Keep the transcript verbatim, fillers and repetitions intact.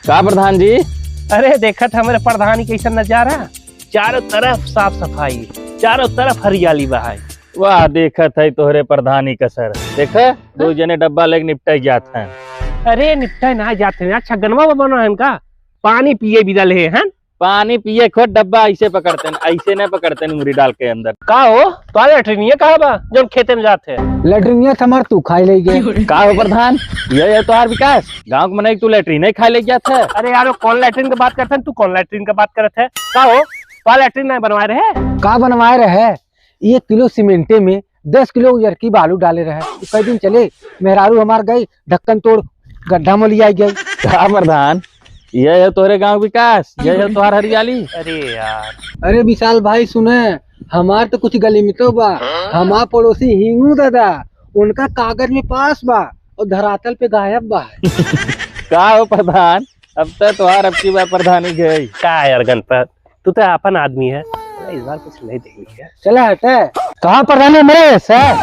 का प्रधान जी? अरे, देखत हमरे प्रधानी कैसन नजारा, चारों तरफ साफ सफाई, चारों तरफ हरियाली बहाई। वाह, देखत है तोहरे प्रधानी का सर। देखे, दो जने डब्बा लेके निपटाई जात हैं। अरे, निपटाई ना जात हैं यार, छगनवा बा बना है इनका, पानी पिए बिदा ले हैं। पानी पिए खोद डब्बा ऐसे पकड़ते हैं, ऐसे नहीं पकड़ते हैं, मुड़ी डाल के अंदर। का हो, तोहार लैट्रिनिया कहाँ बा, जौन खेते में जात है? लैट्रिनिया तो हमार तू खाई ले गए। का हो प्रधान, ये है तोहार विकास? गाँव के मनई तू लैट्रिन ही खाई ले जात है। अरे यार, वो कौन लैट्रिन के बात करते हैं, तू कौन लैट्रिन के बात करत है? का हो, तोहार लैट्रिन नहीं बनवाए रहे? का बनवाए रहे? एक किलो सीमेंटे में दस किलो उजरकी बालू डाले रहे। तो कई दिन चले, मेहरारू हमार गई, ढक्कन तोड़ गड्ढा में लियाई गई। का प्रधान, ये है तोहरे गाँव विकास, ये है तोहार हरियाली। अरे यार। अरे विशाल भाई सुने, हमार तो कुछ गली में तो बा, हमार पड़ोसी हिंगू दादा, उनका कागज में पास बा और धरातल पे गायब बा। का हो प्रधान, अब तो तोहार अब की बार प्रधानी गई। का यार गणपत, तू तो अपन आदमी है, इस बार कुछ नहीं देंगे। चला हटे। कहाँ प्रधानी मरे सर?